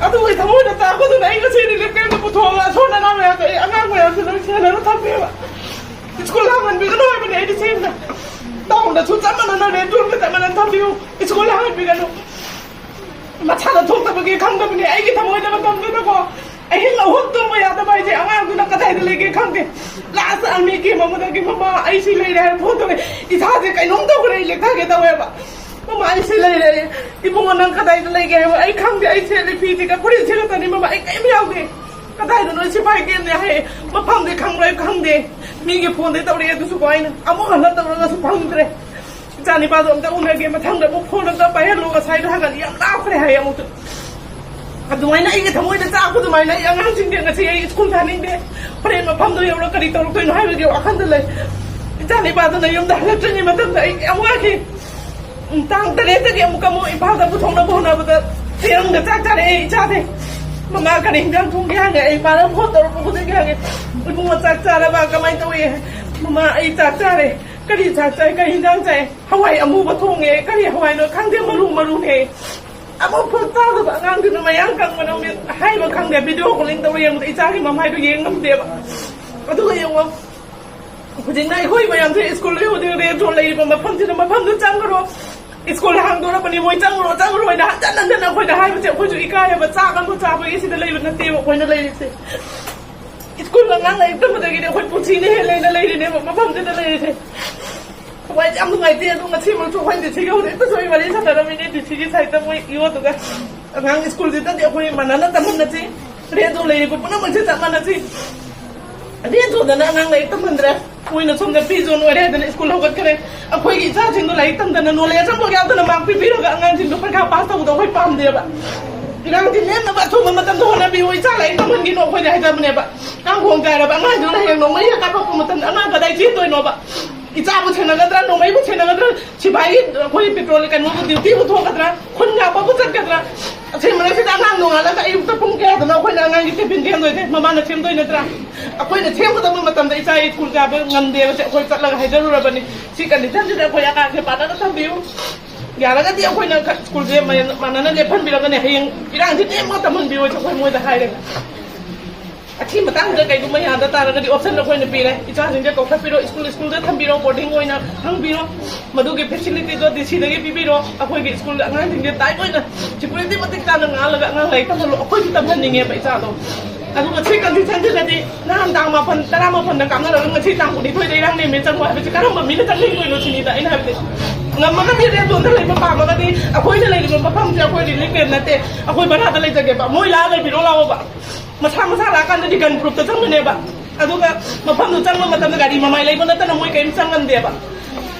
ꯑꯗꯨꯒꯤ ꯊꯃꯣꯏꯗ ꯆꯥꯛꯄꯗꯨꯅ ꯑꯩ ꯉꯁꯤ ꯔꯤꯂꯤꯐ ꯀꯦꯝꯗ ꯄꯨꯊꯣꯛꯑꯒ ꯑꯁꯣꯟ ꯑꯅꯥ ꯃꯌꯥꯝꯗꯣ ꯑꯩ ꯑꯉꯥꯡ ꯃꯌꯥꯝꯁꯨ ꯂꯣꯏ ꯁꯦꯟꯅꯔ ꯊꯝꯃꯦꯕ꯫ ꯁ꯭ꯀꯨꯜ ꯍꯥꯡꯍꯟꯕꯤꯒꯅꯨ ꯍꯥꯏꯕꯅꯦ ꯑꯩꯗꯤ ꯁꯦꯡꯅ꯫ ꯇꯥꯎꯟꯗꯁꯨ ꯆꯞ ꯃꯥꯟꯅꯅ ꯔꯦꯟ ꯔꯨꯝꯗ ꯆꯞ ꯃꯥꯟꯅꯅ ꯊꯝꯕꯤꯌꯨ꯫ ꯁ꯭ꯀꯨꯜ ꯍꯥꯡꯍꯟꯕꯤꯒꯅꯨ꯫ ꯃꯁꯥꯅ ꯊꯣꯛꯇꯕꯒꯤ ꯈꯪꯗꯕꯅꯦ꯫ ꯑꯩꯒꯤ ꯊꯃꯣꯏꯗ ꯃꯇꯝꯗꯨꯗꯀꯣ ꯑꯍꯤꯡ ꯑꯍꯨꯝ ꯇꯨꯝꯕ ꯌꯥꯗꯕ ꯍꯥꯏꯁꯦ ꯑꯉꯥꯡꯗꯨꯅ ꯀꯗꯥꯏꯗ ꯂꯩꯒꯦ ꯈꯪꯗꯦ꯫ ꯂꯥꯁꯇ ꯑꯥꯔꯃꯤ ꯀꯦꯝ ꯑꯃꯗꯒꯤ "ꯃꯃꯥ ꯑꯩ ꯁꯤ ꯂꯩꯔꯦ" ꯍꯥꯏꯅ ꯐꯣꯟ ꯇꯧꯔꯛꯑꯦ꯫ ꯏꯁꯥꯁꯦ ꯀꯩꯅꯣꯝ ꯇꯧꯈ꯭ꯔꯦ, ꯑꯩ ꯂꯦꯛꯊꯒꯦ ꯇꯧꯋꯦꯕ꯫ "ꯃꯃꯥ ꯑꯩ ꯁꯤ ꯂꯩꯔꯦ, ꯏꯕꯨꯡꯉꯣ ꯅꯪ ꯀꯗꯥꯏꯗ ꯂꯩꯒꯦ?" ꯍꯥꯏꯕ ꯑꯩ ꯈꯪꯗꯦ꯫ ꯑꯩ ꯁꯦꯠꯂꯤ ꯐꯤꯁꯤꯒ ꯐꯨꯔꯤꯠꯁꯤꯒ ꯈꯛꯇꯅꯤ ꯃꯃꯥ, ꯑꯩ ꯀꯔꯤꯝ ꯌꯥꯎꯗꯦ꯫ "ꯀꯗꯥꯏꯗꯅꯣ ꯁꯤꯐꯥꯏ ꯀꯦꯝꯅꯦ" ꯍꯥꯏ꯫ ꯃꯐꯝꯗꯤ ꯈꯪꯕ꯭ꯔꯥ ꯈꯪꯗꯦ꯫ ꯃꯤꯒꯤ ꯐꯣꯟꯗꯩ ꯇꯧꯔꯛꯑꯦ ꯑꯗꯨꯁꯨꯀꯣ ꯑꯩꯅ ꯑꯃꯨꯛ ꯍꯜꯂ ꯇꯧꯔꯒꯁꯨ ꯐꯪꯗ꯭ꯔꯦ꯫ ꯏꯆꯥ ꯅꯤꯄꯥꯗꯣ ꯑꯝꯇ ꯎꯅꯒꯦ, ꯃꯊꯪꯗ ꯑꯃꯨꯛ ꯐꯣꯟ ꯑꯝꯇ ꯄꯥꯏꯍꯜꯂꯣ, ꯉꯁꯥꯏꯗꯣ ꯍꯥꯏꯒꯠꯂꯤ ꯌꯥꯝ ꯂꯥꯞꯈ꯭ꯔꯦ ꯍꯥꯏ ꯑꯃꯨꯛꯁꯨ꯫ ꯑꯗꯨꯃꯥꯏꯅ ꯑꯩꯒꯤ ꯊꯃꯣꯏꯗ ꯆꯥꯛꯄ ꯑꯗꯨꯃꯥꯏꯅ ꯑꯩ ꯑꯉꯥꯡꯁꯤꯡꯁꯦ ꯉꯁꯤ ꯑꯩ ꯁ꯭ꯀꯨꯜ ꯊꯥꯅꯤꯡꯗꯦ, ꯍꯣꯔꯦꯟ ꯃꯐꯝꯗꯣ ꯌꯧꯔ ꯀꯔꯤ ꯇꯧꯔꯛꯇꯣꯏꯅꯣ ꯍꯥꯏꯕꯒꯤ ꯋꯥꯈꯜꯗ ꯂꯩ꯫ ꯏꯆꯥ ꯅꯤꯄꯥꯗꯨꯅ ꯌꯨꯝꯗ ꯍꯜꯂꯛꯇ꯭ꯔꯤꯉꯩ ꯃꯇꯝꯗ ꯑꯩ ꯌꯥꯝ ꯋꯥꯈꯤ꯫ ꯎꯝ, ꯇꯥꯡ ꯇꯔꯦꯠꯇꯒꯤ ꯑꯃꯨꯛꯀ ꯑꯃꯨꯛ ꯏꯝꯐꯥꯜꯗ ꯄꯨꯊꯣꯛꯅꯕ ꯍꯣꯠꯅꯕꯗ ꯆꯦꯔꯪꯗ ꯆꯥꯛ ꯆꯥꯔꯛꯑꯦ ꯏꯆꯥꯁꯦ꯫ "ꯃꯃꯥ ꯀꯔꯤ ꯍꯤꯟꯖꯥꯡ ꯊꯣꯡꯒꯦ?" ꯍꯪꯉꯦ꯫ ꯑꯩ ꯃꯥꯅ ꯐꯣꯟ ꯇꯧꯔꯛꯄ ꯈꯨꯗꯤꯡꯒꯤ ꯍꯪꯉꯦ, "ꯏꯕꯨꯡꯉꯣ ꯆꯥꯛ ꯆꯥꯔꯕ? ꯀꯃꯥꯏꯅ ꯇꯧꯏ?" "ꯃꯃꯥ ꯑꯩ ꯆꯥꯛ ꯆꯥꯔꯦ"꯫ "ꯀꯔꯤ ꯆꯥꯛ ꯆꯥꯏ? ꯀꯔꯤ ꯍꯤꯟꯖꯥꯡ ꯆꯥꯏ?" "ꯍꯋꯥꯏ ꯑꯃꯨꯕ ꯊꯣꯡꯉꯦ"꯫ "ꯀꯔꯤ ꯍꯋꯥꯏꯅꯣ?" "ꯈꯪꯗꯦ, ꯃꯔꯨ ꯃꯔꯨꯅꯦ"꯫ ꯑꯃꯨꯛ ꯐꯥꯎ ꯆꯥꯗꯕ ꯑꯉꯥꯡꯗꯨꯅ ꯃꯌꯥꯡ ꯀꯪꯕꯅ ꯍꯥꯏꯕ ꯈꯪꯗꯦ꯫ ꯚꯤꯗꯤꯑꯣ ꯀꯣꯂꯤꯡ ꯇꯧꯔ ꯌꯦꯡꯕꯗ ꯏꯆꯥꯒꯤ ꯃꯃꯥꯏꯗꯣ ꯌꯦꯡ ꯉꯝꯗꯦꯕ꯫ ꯑꯗꯨꯒ ꯌꯦꯡꯉꯣ, ꯍꯧꯖꯤꯛꯅ ꯑꯩꯈꯣꯏ ꯃꯌꯥꯝꯁꯦ ꯁ꯭ꯀꯨꯜꯗ ꯍꯧꯖꯤꯛ ꯔꯦꯟ ꯖꯣꯟ ꯂꯩꯔꯤꯕ ꯃꯐꯝꯁꯤꯗ, ꯃꯐꯝꯗꯨ ꯆꯪꯈ꯭ꯔꯣ, ꯁ꯭ꯀꯨꯜ ꯍꯥꯡꯗꯣꯔꯛꯄꯅꯤ, ꯃꯣꯏ ꯆꯪꯈ꯭ꯔꯣ, ꯆꯪꯈ꯭ꯔꯣ ꯍꯥꯏꯅ ꯍꯟꯖꯟ ꯍꯟꯖꯟꯅ ꯑꯩꯈꯣꯏꯗ ꯍꯥꯏꯕꯁꯦ ꯑꯩꯈꯣꯏꯁꯨ ꯏꯀꯥꯏꯌꯦꯕ꯫ ꯆꯥꯛ ꯑꯃ ꯆꯥꯕꯒꯤ ꯁꯤꯗ ꯂꯩꯕ ꯅꯠꯇꯦꯕ ꯑꯩꯈꯣꯏꯅ ꯂꯩꯔꯤꯁꯦ꯫ ꯁ꯭ꯀꯨꯜ ꯑꯉꯥꯡ ꯂꯥꯏꯔꯤꯛ ꯇꯝꯕꯗꯒꯤꯗꯤ ꯑꯩꯈꯣꯏ ꯄꯨꯟꯁꯤꯅ ꯍꯦꯜꯂꯦꯅ ꯂꯩꯔꯤꯅꯦꯕ ꯃꯐꯝꯁꯤꯗ ꯂꯩꯔꯤꯁꯦꯦ꯫ ꯊꯋꯥꯏꯁꯦ ꯌꯥꯝ ꯅꯨꯡꯉꯥꯏꯇꯦ꯫ ꯑꯗꯣ ꯉꯁꯤꯃꯛꯁꯨ ꯑꯩꯈꯣꯏ ꯗꯤ ꯁꯤꯒ ꯍꯧꯖꯤꯛꯇꯁꯨ ꯑꯩ ꯋꯥꯔꯤ ꯁꯥꯟꯅꯔꯝꯃꯤꯅꯦ, ꯗꯤ ꯁꯤꯒꯤ ꯁꯥꯏꯠꯇ ꯃꯣꯏ ꯏ ꯑꯣꯗꯨꯒ꯫ ꯑꯉꯥꯡ ꯁ꯭ꯀꯨꯜꯁꯤꯗꯗꯤ ꯑꯩꯈꯣꯏ ꯃꯥꯟꯅꯅ ꯇꯝꯍꯟꯅꯁꯤ, ꯔꯦꯟꯗꯣ ꯂꯩꯔꯤꯕ ꯄꯨꯝꯅꯃꯛꯁꯦ ꯆꯞ ꯃꯥꯟꯅꯁꯤ꯫ ꯔꯦꯟꯗꯣꯗꯅ ꯑꯉꯥꯡ ꯂꯥꯏꯔꯤꯛ ꯇꯝꯍꯟꯗ꯭ꯔꯦ, ꯃꯣꯏꯅ ꯁꯣꯝꯗ ꯐꯤ ꯖꯣꯟ ꯑꯣꯏꯔꯦ ꯍꯥꯏꯗꯅ ꯁ꯭ꯀꯨꯜ ꯍꯧꯒꯠꯈ꯭ꯔꯦ꯫ ꯑꯩꯈꯣꯏꯒꯤ ꯏꯆꯥꯁꯤꯡꯗꯣ ꯂꯥꯏꯔꯤꯛ ꯇꯝꯗꯅ ꯅꯣꯂꯦꯖ ꯑꯃꯐꯥꯎ ꯌꯥꯎꯗꯅ ꯃꯥꯔꯛ ꯄꯤꯕꯤꯔꯒ ꯑꯉꯥꯡꯁꯤꯡꯗꯣ ꯄꯔꯤꯈꯥ ꯄꯥꯁ ꯇꯧꯕꯗꯣ ꯑꯩꯈꯣꯏ ꯄꯥꯝꯗꯦꯕ꯫ ꯏꯔꯥꯡꯁꯤ ꯅꯦꯝꯅꯕ ꯑꯊꯨꯕ ꯃꯇꯝꯗ ꯍꯣꯠꯅꯕꯤꯌꯨ, ꯏꯆꯥ ꯂꯥꯏꯔꯤꯛ ꯇꯝꯍꯟꯈꯤꯅꯨ ꯑꯩꯈꯣꯏꯅ ꯍꯥꯏꯖꯕꯅꯦꯕ꯫ ꯀꯥꯡꯈꯣꯡ ꯆꯥꯏꯔꯕ ꯑꯉꯥꯡꯗꯨꯅ ꯍꯌꯦꯡ ꯅꯣꯡꯃꯩ ꯍꯦꯛ ꯀꯥꯞꯄꯛꯄ ꯃꯇꯝꯗ ꯑꯉꯥꯡ ꯀꯗꯥꯏ ꯆꯦꯟꯗꯣꯏꯅꯣꯕ? ꯏꯆꯥꯕꯨ ꯁꯦꯟꯅꯒꯗ꯭ꯔꯥ, ꯅꯣꯡꯃꯩꯕꯨ ꯁꯦꯟꯅꯒꯗ꯭ꯔꯥ, ꯁꯤꯐꯥꯏꯒꯤ ꯑꯩꯈꯣꯏ ꯄꯦꯇ꯭ꯔꯣꯜ ꯀꯩꯅꯣꯕꯨ ꯗ꯭ꯌꯨꯇꯤꯕꯨ ꯊꯣꯛꯀꯗ꯭ꯔꯥ, ꯈꯨꯟ ꯉꯥꯛꯄꯕꯨ ꯆꯠꯀꯗ꯭ꯔꯥ? ꯑꯁꯤ ꯃꯔꯛꯁꯤꯗ ꯑꯉꯥꯡ ꯅꯣꯡꯉꯥꯜꯂꯒ ꯑꯌꯨꯛꯇ ꯄꯨꯡ ꯀꯌꯥꯗꯅꯣ ꯑꯩꯈꯣꯏꯅ ꯑꯉꯥꯡꯒꯤ ꯇꯤꯐꯤꯟ ꯁꯦꯝꯗꯣꯏꯁꯦ? ꯃꯃꯥꯅ ꯁꯦꯝꯗꯣꯏ ꯅꯠꯇ꯭ꯔꯥ? ꯑꯩꯈꯣꯏꯅ ꯁꯦꯝꯒꯗꯕ ꯃꯇꯝꯗ ꯏꯆꯥ ꯁ꯭ꯀꯨꯜ ꯀꯥꯕ ꯉꯝꯗꯦꯕꯁꯦ ꯑꯩꯈꯣꯏ ꯆꯠꯂꯒ ꯍꯥꯏꯖꯔꯨꯔꯕꯅꯤ꯫ ꯁꯤ ꯀꯟꯗꯤꯁꯟꯁꯤꯗ ꯑꯩꯈꯣꯏ ꯑꯉꯥꯡꯁꯦ ꯄꯥꯟꯅꯅ ꯊꯝꯕꯤꯌꯨ꯫ ꯌꯥꯔꯒꯗꯤ ꯑꯩꯈꯣꯏꯅ ꯈ-, ꯁ꯭ꯀꯨꯜꯁꯦ ꯃꯌꯥꯝ ꯃꯥꯟꯅꯅ ꯂꯦꯞꯍꯟꯕꯤꯔꯒꯅꯦ, ꯍꯌꯦꯡ ꯏꯔꯥꯡꯁꯦ ꯅꯦꯝꯃ ꯇꯝꯍꯟꯕꯤꯔꯣꯏꯁꯦ ꯑꯩꯈꯣꯏ ꯃꯣꯏꯗ ꯍꯥꯏꯔꯒ꯫ ꯑꯁꯤ ꯃꯇꯥꯡꯗ ꯀꯩꯒꯨꯝꯕ ꯌꯥꯗ ꯇꯥꯔꯒꯗꯤ ꯑꯣꯞꯁꯟ ꯑꯩꯈꯣꯏꯅ ꯄꯤꯔꯦ, ꯏꯆꯥꯁꯤꯡꯁꯦ ꯀꯧꯈꯠꯄꯤꯔꯣ, ꯁ꯭ꯀꯨꯜ ꯁ꯭ꯀꯨꯜꯗ ꯊꯝꯕꯤꯔꯣ, ꯕꯣꯔꯗꯤꯡ ꯑꯣꯏꯅ ꯍꯪꯕꯤꯔꯣ, ꯃꯗꯨꯒꯤ ꯐꯦꯁꯤꯂꯤꯇꯤꯗꯣ ꯗꯤ ꯁꯤꯗꯒꯤ ꯄꯤꯕꯤꯔꯣ꯫ ꯑꯩꯈꯣꯏꯒꯤ ꯁ꯭ꯀꯨꯜꯗ ꯑꯉꯥꯡꯁꯤꯡꯁꯦ ꯇꯥꯏꯠ ꯑꯣꯏꯅ ꯁꯦꯀ꯭ꯌꯨꯔꯤꯇꯤ ꯃꯇꯤꯛ ꯆꯥꯅ ꯉꯥꯜꯂꯒ ꯑꯉꯥꯡ ꯂꯥꯏꯔꯤꯛ ꯇꯝꯍꯜꯂꯣ, ꯑꯩꯈꯣꯏꯁꯨ ꯇꯝꯍꯟꯅꯤꯡꯉꯦꯕ ꯏꯆꯥꯗꯣ꯫ ꯑꯗꯨꯒ ꯁꯤ ꯀꯟꯗꯤꯁꯟꯁꯤꯗꯗꯤ ꯅꯍꯥꯟ ꯇꯥꯡ ꯃꯥꯄꯟ, ꯇꯔꯥꯃꯥꯄꯟꯗ ꯀꯥꯞꯅꯔꯒ ꯉꯁꯤ ꯇꯥꯡ ꯀꯨꯟꯅꯤꯊꯣꯏꯗ ꯏꯔꯥꯡ ꯅꯦꯝꯃꯦ ꯆꯪꯉꯣ ꯍꯥꯏꯕꯁꯤ ꯀꯔꯝꯕ ꯃꯤꯅ ꯆꯪꯅꯤꯡꯗꯣꯏꯅꯣ ꯁꯤꯅꯤꯗ ꯑꯩꯅ ꯍꯥꯏꯕꯗꯤ꯫ ꯉꯝꯃꯒꯗꯤ ꯔꯦꯟ ꯖꯣꯟꯗ ꯂꯩꯕ ꯄꯥꯝꯃꯒꯗꯤ ꯑꯩꯈꯣꯏꯅ ꯂꯩꯔꯤꯕ ꯃꯐꯝꯁꯦ ꯑꯩꯈꯣꯏ ꯔꯤꯂꯤꯐ ꯀꯦꯝ ꯅꯠꯇꯦ, ꯑꯩꯈꯣꯏ ꯚꯔꯥꯗ ꯂꯩꯖꯒꯦꯕ, ꯃꯣꯏ ꯂꯥꯛꯑ ꯂꯩꯕꯤꯔꯣ ꯂꯥꯛꯑꯣꯕ꯫ ꯃꯁꯥ ꯃꯁꯥ ꯂꯥꯛꯑꯀꯥꯟꯗꯗꯤ ꯒꯟ ꯄ꯭ꯔꯨꯐꯇ ꯆꯪꯒꯅꯦꯕ꯫ ꯑꯗꯨꯒ ꯃꯐꯝꯗꯨ ꯆꯪꯕ ꯃꯇꯝꯗ ꯒꯥꯔꯤ ꯃꯃꯥꯏ ꯂꯩꯕ ꯅꯠꯇꯅ ꯃꯣꯏ ꯀꯔꯤꯝ ꯆꯪꯉꯝꯗꯦꯕ꯫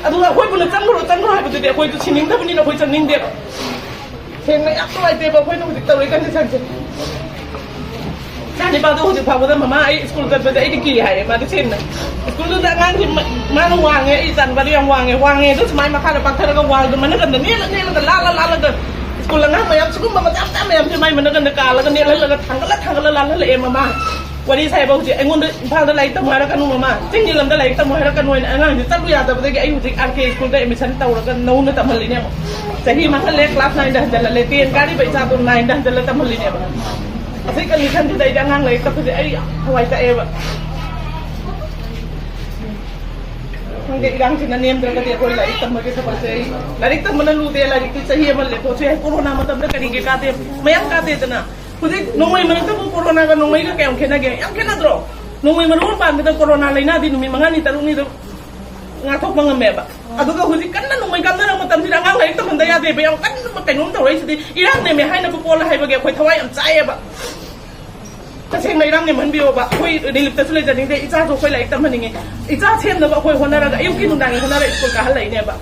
ꯑꯗꯨꯒ ꯑꯩꯈꯣꯏꯕꯨꯅ ꯆꯪꯈ꯭ꯔꯣ ꯆꯪꯈ꯭ꯔꯣ ꯍꯥꯏꯕꯗꯨꯗꯤ ꯑꯩꯈꯣꯏꯁꯨ ꯁꯤꯅꯤꯡꯗꯕꯅꯤꯅ ꯑꯩꯈꯣꯏ ꯆꯪꯅꯤꯡꯗꯦꯕ꯫ ꯁꯦꯡꯅ ꯌꯥꯝ ꯅꯨꯡꯉꯥꯏꯇꯦꯕ ꯑꯩꯈꯣꯏꯅ ꯍꯧꯖꯤꯛ ꯇꯧꯔꯤ ꯀꯟꯗꯤꯁꯟꯁꯦ꯫ ꯏꯆꯥ ꯅꯨꯄꯥꯗꯣ ꯍꯧꯖꯤꯛ ꯐꯥꯎꯕꯗ, "ꯃꯃꯥ, ꯑꯩ ꯁ꯭ꯀꯨꯜ ꯆꯠꯄꯁꯦ ꯑꯩꯗꯤ ꯀꯤ" ꯍꯥꯏꯌꯦ ꯃꯥꯗꯤ ꯁꯦꯡꯅ꯫ ꯁ꯭ꯀꯨꯜꯗꯨꯗ ꯑꯉꯥꯡꯁꯤ ꯃ-, ꯃꯥꯅ ꯋꯥꯡꯉꯦ, ꯑꯩ ꯏꯆꯥ ꯅꯨꯄꯥꯗꯤ ꯌꯥꯝ ꯋꯥꯡꯉꯦ, ꯋꯥꯡꯉꯦ ꯑꯗꯨꯁꯨ ꯃꯥꯏ ꯃꯈꯥꯗ ꯄꯥꯛꯊꯔꯒ ꯋꯥꯜꯗ ꯃꯅꯒꯟꯗ ꯅꯦꯜꯂ ꯅꯦꯜꯂꯒ, ꯂꯥꯜꯂ ꯂꯥꯜꯂꯒ, ꯁ꯭ꯀꯨꯜ ꯑꯉꯥꯡ ꯃꯌꯥꯝ, ꯁꯤꯒꯨꯝꯕ ꯃꯆꯥ ꯃꯆꯥ ꯃꯌꯥꯝꯁꯦ ꯃꯥꯏ ꯃꯅꯒꯟꯗ ꯀꯥꯜꯂꯒ ꯅꯦꯜꯍꯜꯂꯒ ꯊꯥꯡꯒꯠꯂ ꯊꯥꯡꯒꯠꯂ ꯂꯥꯜꯍꯜꯂꯛꯑꯦ ꯃꯃꯥ꯫ ꯋꯥꯔꯤ ꯁꯥꯏꯕ ꯍꯧꯖꯤꯛ ꯑꯩꯉꯣꯟꯗ, "ꯏꯝꯐꯥꯜꯗ ꯂꯥꯏꯔꯤꯛ ꯇꯝꯃꯨ ꯍꯥꯏꯔꯛꯀꯅꯨ ꯃꯃꯥ, ꯆꯤꯡꯒꯤ ꯂꯝꯗ ꯂꯥꯏꯔꯤꯛ ꯇꯝꯃꯨ ꯍꯥꯏꯔꯛꯀꯅꯨ" ꯍꯥꯏꯅ ꯑꯉꯥꯡꯁꯦ ꯆꯠꯂꯨ ꯌꯥꯗꯕꯗꯒꯤ ꯑꯩ ꯍꯧꯖꯤꯛ ꯑꯥꯔ ꯀꯦ ꯁ꯭ꯀꯨꯜꯗ ꯑꯦꯗꯃꯤꯁꯟ ꯇꯧꯔꯒ ꯅꯧꯅ ꯇꯝꯍꯜꯂꯤꯅꯦ ꯑꯃꯨꯛ꯫ ꯆꯍꯤ ꯃꯥꯡꯍꯜꯂꯦ, ꯀ꯭ꯂꯥꯁ ꯅꯥꯏꯟꯗ ꯍꯟꯖꯜꯍꯜꯂꯦ, ꯇꯦꯟ ꯀꯥꯔꯤꯕ ꯏꯆꯥꯗꯣ ꯅꯥꯏꯟꯗ ꯍꯟꯖꯜꯂ ꯇꯝꯍꯜꯂꯤꯅꯦꯕ꯫ ꯑꯁꯤ ꯀꯟꯗꯤꯁꯟꯁꯤꯗ ꯑꯩꯗꯤ ꯑꯉꯥꯡ ꯂꯥꯏꯔꯤꯛ ꯇꯝꯕꯁꯦ ꯑꯩ ꯌꯥꯝ ꯊꯋꯥꯏ ꯆꯥꯛꯑꯦꯕ꯫ ꯏꯔꯥꯡꯁꯤꯅ ꯅꯦꯝꯗ꯭ꯔꯒꯗꯤ ꯑꯩꯈꯣꯏ ꯂꯥꯏꯔꯤꯛ ꯇꯝꯕꯒꯤ ꯊꯕꯛꯁꯦ ꯑꯩ ꯂꯥꯏꯔꯤꯛ ꯇꯝꯕꯅ ꯂꯨꯗꯦ, ꯂꯥꯏꯔꯤꯛꯇꯤ ꯆꯍꯤ ꯑꯃ ꯂꯦꯞꯊꯣꯛꯁꯨ ꯌꯥꯏ꯫ ꯀꯣꯔꯣꯅꯥ ꯃꯇꯝꯗ ꯀꯔꯤꯒꯤ ꯀꯥꯗꯦ? ꯃꯌꯥꯝ ꯀꯥꯗꯦꯗꯅ꯫ ꯍꯧꯖꯤꯛ ꯅꯣꯡꯃꯩ ꯃꯔꯛꯇꯕꯨ ꯀꯣꯔꯣꯅꯥꯒ ꯅꯣꯡꯃꯩꯒ ꯀꯌꯥꯝ ꯈꯦꯠꯅꯒꯦ? ꯌꯥꯝ ꯈꯦꯠꯅꯗ꯭ꯔꯣ? ꯅꯣꯡꯃꯩ ꯃꯔꯨ ꯑꯃ ꯄꯥꯟꯕꯗ ꯀꯣꯔꯣꯅꯥ ꯂꯥꯏꯅꯥꯗꯤ ꯅꯨꯃꯤꯠ ꯃꯉꯥꯅꯤ ꯇꯔꯨꯛꯅꯤꯗ ꯉꯥꯛꯊꯣꯛꯄ ꯉꯝꯃꯦꯕ꯫ ꯑꯗꯨꯒ ꯍꯧꯖꯤꯛ ꯀꯟꯅ ꯅꯣꯡꯃꯩ ꯀꯥꯞꯅꯔꯛꯄ ꯃꯇꯝꯁꯤꯗ ꯑꯉꯥꯡ ꯂꯥꯏꯔꯤꯛ ꯇꯝꯍꯟꯗ ꯌꯥꯗꯦꯕ, ꯌꯥꯝ ꯀꯟꯅ ꯀꯩꯅꯣꯝ ꯇꯧꯔꯛꯏꯁꯤꯗꯤ꯫ ꯏꯔꯥꯡ ꯅꯦꯝꯃꯦ ꯍꯥꯏꯅꯕ ꯄꯣꯠ ꯍꯥꯏꯕꯒꯤ ꯑꯩꯈꯣꯏ ꯊꯋꯥꯏ ꯌꯥꯝ ꯆꯥꯏꯌꯦꯕ꯫ ꯇꯁꯦꯡꯅ ꯏꯔꯥꯡ ꯅꯦꯝꯍꯟꯕꯤꯌꯣꯕ꯫ ꯑꯩꯈꯣꯏ ꯔꯤꯂꯤꯐꯇꯁꯨ ꯂꯩꯖꯅꯤꯡꯗꯦ, ꯏꯆꯥꯁꯨ ꯑꯩꯈꯣꯏ ꯂꯥꯏꯔꯤꯛ ꯇꯝꯍꯟꯅꯤꯡꯉꯤ꯫ ꯏꯆꯥ ꯁꯦꯝꯅꯕ ꯑꯩꯈꯣꯏ ꯍꯣꯠꯅꯔꯒ ꯑꯌꯨꯛꯀꯤ ꯅꯨꯡꯗꯥꯡꯒꯤ ꯍꯣꯠꯅꯔꯒ ꯁ꯭ꯀꯨꯜ ꯀꯥꯍꯜꯂꯛꯏꯅꯦꯕ꯫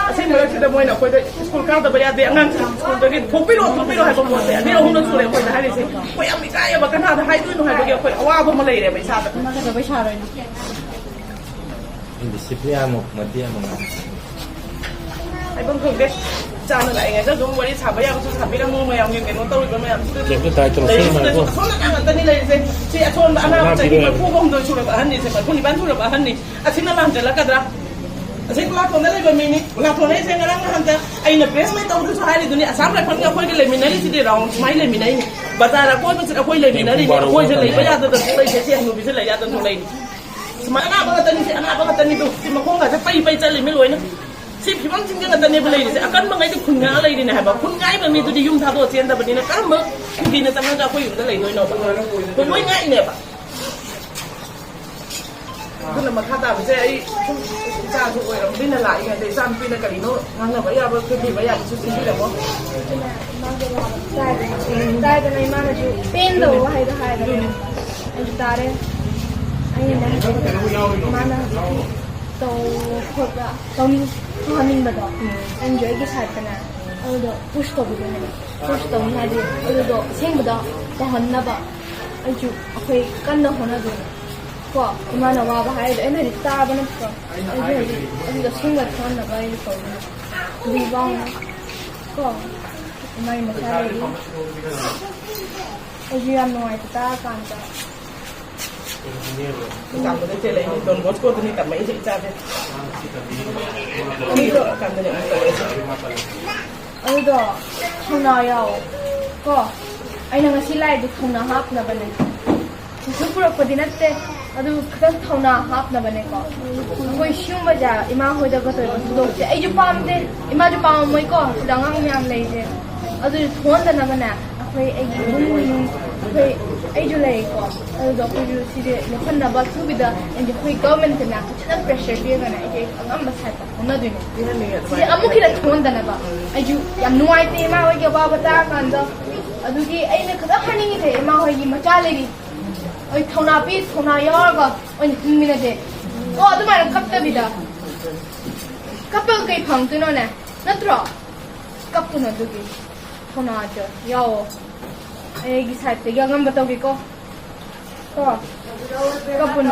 ꯑꯁꯤ ꯃꯔꯛꯁꯤꯗ ꯃꯣꯏꯅ ꯑꯩꯈꯣꯏꯗ ꯁ꯭ꯀꯨꯜ ꯀꯥꯗꯕ ꯌꯥꯗꯦ, ꯑꯉꯥꯡꯁꯤꯡ ꯁ꯭ꯀꯨꯜꯗꯒꯤ ꯊꯣꯛꯄꯤꯔꯣ, ꯊꯣꯛꯄꯤꯔꯣ ꯍꯥꯏꯕ ꯄꯣꯠꯁꯦ ꯑꯅꯤꯔꯛ ꯑꯍꯨꯝꯂꯛ ꯁꯨꯔꯦ ꯑꯩꯈꯣꯏꯗ ꯍꯥꯏꯔꯤꯁꯦ꯫ ꯑꯩꯈꯣꯏ ꯌꯥꯝ ꯏꯀꯥꯏꯌꯦꯕ, ꯀꯅꯥꯗ ꯍꯥꯏꯗꯣꯏꯅꯣ ꯍꯥꯏꯕꯒꯤ ꯑꯩꯈꯣꯏ ꯑꯋꯥꯕ ꯑꯃ ꯂꯩꯔꯦꯕ ꯏꯁꯥꯗ꯫ ꯏꯟꯗꯤꯁꯤꯄ꯭ꯂꯤꯟ ꯑꯃꯨꯛ ꯃꯇꯦꯛ ꯑꯃ ꯉꯥꯡꯁꯤ꯫ ꯍꯥꯏꯐꯝ ꯈꯪꯗꯦ꯫ ꯏꯆꯥꯅ ꯂꯥꯛꯏꯉꯩꯗ ꯑꯗꯨꯝ ꯋꯥꯔꯤ ꯁꯥꯕ ꯌꯥꯕꯁꯨ ꯁꯥꯕꯤꯔꯝꯃꯨ, ꯃꯌꯥꯝꯒꯤ ꯀꯩꯅꯣ ꯇꯧꯔꯤꯕ ꯃꯌꯥꯝꯁꯤꯗ꯫ ꯀꯩꯝꯇ ꯇꯥꯏ ꯇꯧꯔꯣ, ꯂꯩꯔꯤꯁꯤꯗꯁꯨ ꯁꯣꯝꯅ ꯉꯥꯡꯉꯣ꯫ ꯑꯁꯣꯟꯕ ꯑꯉꯥꯡ ꯉꯥꯛꯇꯅꯤ ꯂꯩꯔꯤꯁꯦ꯫ ꯁꯤ ꯑꯁꯣꯟꯕ ꯑꯅꯥꯕ ꯆꯍꯤ ꯃꯔꯤꯐꯨ ꯍꯨꯝꯗꯣꯏ ꯁꯨꯔꯕ ꯑꯍꯟꯅꯤ, ꯁꯦ ꯃꯔꯤꯐꯨ ꯅꯤꯄꯥꯟ ꯁꯨꯔꯕ ꯑꯍꯟꯅꯤ꯫ ꯑꯁꯤꯅ ꯂꯥꯟꯖꯜꯂꯛꯀꯗ꯭ꯔꯥ? ꯑꯁꯤ ꯒꯨꯂꯥꯊꯣꯟꯗ ꯂꯩꯕ ꯃꯤꯅꯤ꯫ ꯒꯨꯂꯥꯊꯣꯟ ꯍꯥꯏꯁꯦ ꯉꯔꯥꯡ ꯅꯍꯥꯟꯇ ꯑꯩꯅ ꯄ꯭ꯔꯦꯁ ꯃꯤꯠ ꯇꯧꯕꯗꯁꯨ ꯍꯥꯏꯔꯤꯗꯨꯅꯤ, ꯑꯁꯥꯝ ꯔꯥꯏꯐꯜꯒ ꯑꯩꯈꯣꯏꯒ ꯂꯩꯃꯤꯟꯅꯔꯤꯁꯤꯗꯤ ꯔꯥꯎꯟ ꯁꯨꯃꯥꯏꯅ ꯂꯩꯃꯤꯟꯅꯩꯅꯤ꯫ ꯕꯖꯥꯔ ꯑꯀꯣꯏꯕꯁꯤꯗ ꯑꯩꯈꯣꯏ ꯂꯩꯃꯤꯟꯅꯔꯤꯅꯤ, ꯑꯩꯈꯣꯏꯁꯦ ꯂꯩꯕ ꯌꯥꯗꯗꯅ ꯊꯣꯛꯂꯛꯏꯁꯦ, ꯁꯤ ꯍꯅꯨꯕꯤꯁꯦ ꯂꯩ ꯌꯥꯗꯅ ꯊꯣꯛꯂꯛꯏꯅꯤ꯫ ꯁꯨꯃꯥꯏꯅ ꯑꯅꯥꯕ ꯉꯥꯛꯇꯅꯤ, ꯁꯤ ꯑꯅꯥꯕ ꯉꯥꯛꯇꯅꯤ, ꯇꯨ ꯁꯤ ꯃꯈꯣꯡꯒꯁꯦ ꯄꯩ ꯄꯩ ꯆꯠꯂꯤꯃꯤ ꯂꯣꯏꯅ꯫ ꯁꯤ ꯐꯤꯕꯝꯁꯤꯡꯁꯦ ꯉꯥꯛꯇꯅꯦꯕ ꯂꯩꯔꯤꯁꯦ꯫ ꯑꯀꯟꯕꯉꯩꯗꯤ ꯈꯨꯟ ꯉꯥꯛ ꯂꯩꯔꯤꯅꯦ ꯍꯥꯏꯕ꯫ ꯈꯨꯟ ꯉꯥꯛꯏꯕ ꯃꯤꯗꯨꯗꯤ ꯌꯨꯝ ꯊꯥꯗꯣꯛꯑ ꯆꯦꯟꯗꯕꯅꯤꯅ ꯀꯔꯝꯕ ꯀꯨꯀꯤꯅ ꯆꯪꯉꯒ ꯑꯩꯈꯣꯏ ꯌꯨꯝꯗ ꯂꯩꯗꯣꯏꯅꯣꯕ? ꯑꯩꯈꯣꯏ ꯂꯣꯏ ꯉꯥꯛꯏꯅꯦꯕ꯫ ꯑꯗꯨꯅ ꯃꯈꯥ ꯇꯥꯕꯁꯦ ꯑꯩ ꯁꯨꯝ ꯏꯆꯥꯁꯨ ꯑꯣꯏꯔꯕꯅꯤꯅ ꯂꯥꯛꯏꯉꯩꯗ ꯏꯆꯥ ꯅꯨꯄꯤꯅ ꯀꯔꯤꯅꯣ ꯉꯥꯡꯅꯕ ꯌꯥꯕ, ꯈꯨꯝꯕꯤꯕ ꯌꯥꯕꯁꯨ ꯁꯤꯟꯕꯤꯔꯝꯃꯣ꯫ ꯑꯗꯨꯅ ꯃꯥꯒꯤ ꯑꯋꯥꯕ ꯇꯥꯏꯗꯅ, ꯇꯥꯏꯗꯅ ꯏꯃꯥꯅꯁꯨ ꯄꯦꯟꯗꯕ ꯋꯥꯍꯩꯗꯣ ꯍꯥꯏꯔꯒꯅꯦ꯫ ꯑꯩꯁꯨ ꯇꯥꯔꯦ꯫ ꯑꯩꯅꯅꯦ ꯍꯧꯖꯤꯛ ꯃꯥꯅ ꯍꯧꯖꯤꯛꯀꯤ ꯇꯧ ꯈꯣꯠꯄ ꯇꯧꯅꯤꯡ ꯇꯧꯍꯟꯅꯤꯡꯕꯗꯣ, ꯑꯩꯅꯁꯨ ꯑꯩꯒꯤ ꯁꯥꯏꯠꯇꯅꯦ ꯑꯗꯨꯗꯣ ꯄꯨꯁ ꯇꯧꯕꯤꯗꯣꯏꯅꯦꯕ꯫ ꯄꯨꯁ ꯇꯧꯅꯤ ꯍꯥꯏꯗꯤ ꯑꯗꯨꯗꯣ ꯑꯁꯦꯡꯕꯗ ꯇꯧꯍꯟꯅꯕ ꯑꯩꯁꯨ ꯑꯩꯈꯣꯏ ꯀꯟꯅ ꯍꯣꯠꯅꯗꯣꯏꯅꯦ꯫ ꯀꯣ ꯏꯃꯥꯅ ꯋꯥꯕ ꯍꯥꯏꯔꯗꯤ ꯑꯩꯅ ꯍꯧꯖꯤꯛ ꯇꯥꯕ ꯅꯠꯇ꯭ꯔꯣ? ꯑꯩꯁꯨ ꯍꯧꯖꯤꯛ ꯑꯗꯨꯗꯣ ꯑꯁꯦꯡꯕ ꯊꯣꯛꯍꯟꯅꯕ ꯑꯩꯁꯨ ꯇꯧꯗꯣꯏꯅꯦ꯫ ꯂꯨꯏ ꯋꯥꯡꯅ ꯀꯣ ꯏꯃꯥꯒꯤ ꯃꯈꯥ ꯂꯩꯔꯤ꯫ ꯑꯩꯁꯨ ꯌꯥꯝ ꯅꯨꯡꯉꯥꯏꯇꯦ ꯇꯥꯔꯀꯥꯟꯗ꯫ ꯇꯝꯕꯗ ꯆꯦꯜꯂꯛꯏꯅꯤ, ꯗꯣꯟ ꯕꯣꯁꯀꯣꯗꯅꯤ ꯇꯝꯃꯛꯏꯁꯦ ꯏꯆꯥꯁꯦ꯫ ꯑꯅꯤ ꯊꯣꯛꯑꯀꯥꯟꯗꯅꯦ ꯑꯃꯨꯛ ꯇꯧꯔꯛꯏꯁꯦ꯫ ꯑꯗꯨꯗꯣ ꯊꯧꯅꯥ ꯌꯥꯎ ꯀꯣ꯫ ꯑꯩꯅ ꯉꯁꯤ ꯂꯥꯛꯏꯗꯣ ꯊꯧꯅꯥ ꯍꯥꯞꯅꯕꯅꯦ꯫ ꯀꯩꯁꯨ ꯄꯨꯔꯛꯄꯗꯤ ꯅꯠꯇꯦ, ꯑꯗꯨ ꯈꯤꯇꯪ ꯊꯧꯅꯥ ꯍꯥꯞꯅꯕꯅꯦꯀꯣ꯫ ꯑꯩꯈꯣꯏ ꯁꯤꯒꯨꯝꯕꯁꯦ ꯏꯃꯥ ꯍꯣꯏꯗꯒ ꯇꯧꯔꯤꯕ ꯊꯧꯗꯣꯛꯁꯦ ꯑꯩꯁꯨ ꯄꯥꯝꯗꯦ, ꯏꯃꯥꯁꯨ ꯄꯥꯝꯃꯝꯃꯣꯏꯀꯣ, ꯁꯤꯗ ꯑꯉꯥꯡ ꯃꯌꯥꯝ ꯂꯩꯔꯤꯁꯦ꯫ ꯑꯗꯨꯁꯨ ꯊꯣꯛꯍꯟꯗꯅꯕꯅꯦ, ꯑꯩꯈꯣꯏ ꯑꯩꯒꯤ ꯏꯃꯨꯡ ꯃꯅꯨꯡ, ꯑꯩꯈꯣꯏ ꯑꯩꯁꯨ ꯂꯩꯀꯣ, ꯑꯗꯨꯗꯣ ꯑꯩꯈꯣꯏꯁꯨ ꯁꯤꯁꯦ ꯂꯦꯞꯍꯟꯅꯕ ꯊ꯭ꯔꯨꯕꯤꯗ ꯑꯩꯁꯦ ꯑꯩꯈꯣꯏ ꯒꯚꯔꯟꯃꯦꯟꯠꯇꯅ ꯐꯖꯅ ꯄ꯭ꯔꯦꯁꯔ ꯄꯤꯔꯒꯅꯦ ꯑꯩꯁꯦ ꯑꯉꯝꯕ ꯁꯥꯏꯠꯇ ꯍꯣꯠꯅꯗꯣꯏꯅꯦ꯫ ꯁꯤꯁꯦ ꯑꯃꯨꯛ ꯍꯦꯟꯅ ꯊꯣꯛꯍꯟꯗꯅꯕ ꯑꯩꯁꯨ ꯌꯥꯝ ꯅꯨꯡꯉꯥꯏꯇꯦ ꯏꯃꯥ ꯍꯣꯏꯒꯤ ꯑꯋꯥꯕ ꯇꯥꯔꯀꯥꯟꯗ꯫ ꯑꯗꯨꯒꯤ ꯑꯩꯅ ꯈꯤꯇꯪ ꯍꯥꯏꯅꯤꯡꯉꯤꯁꯦ, ꯏꯃꯥ ꯍꯣꯏꯒꯤ ꯃꯆꯥ ꯂꯩꯔꯤ, ꯑꯩ ꯊꯧꯅꯥ ꯄꯤ, ꯊꯧꯅꯥ ꯌꯥꯎꯔꯒ ꯑꯣꯏꯅ ꯍꯤꯡꯃꯤꯟꯅꯁꯦ꯫ ꯑꯣ, ꯑꯗꯨꯃꯥꯏꯅ ꯀꯞꯇꯕꯤꯗ꯫ ꯀꯞꯄꯒ ꯀꯩ ꯐꯪꯗꯣꯏꯅꯣꯅꯦ? ꯅꯠꯇ꯭ꯔꯣ? ꯀꯞꯄꯨꯅꯣ ꯑꯗꯨꯒꯤ꯫ ꯊꯧꯅꯥꯗꯣ ꯌꯥꯎꯋꯣ꯫ ꯑꯩꯒꯤ ꯁꯥꯏꯠꯇꯒꯤ ꯑꯉꯝꯕ ꯇꯧꯒꯦꯀꯣ꯫ ꯀꯣ? ꯀꯞꯄꯨꯅꯣ꯫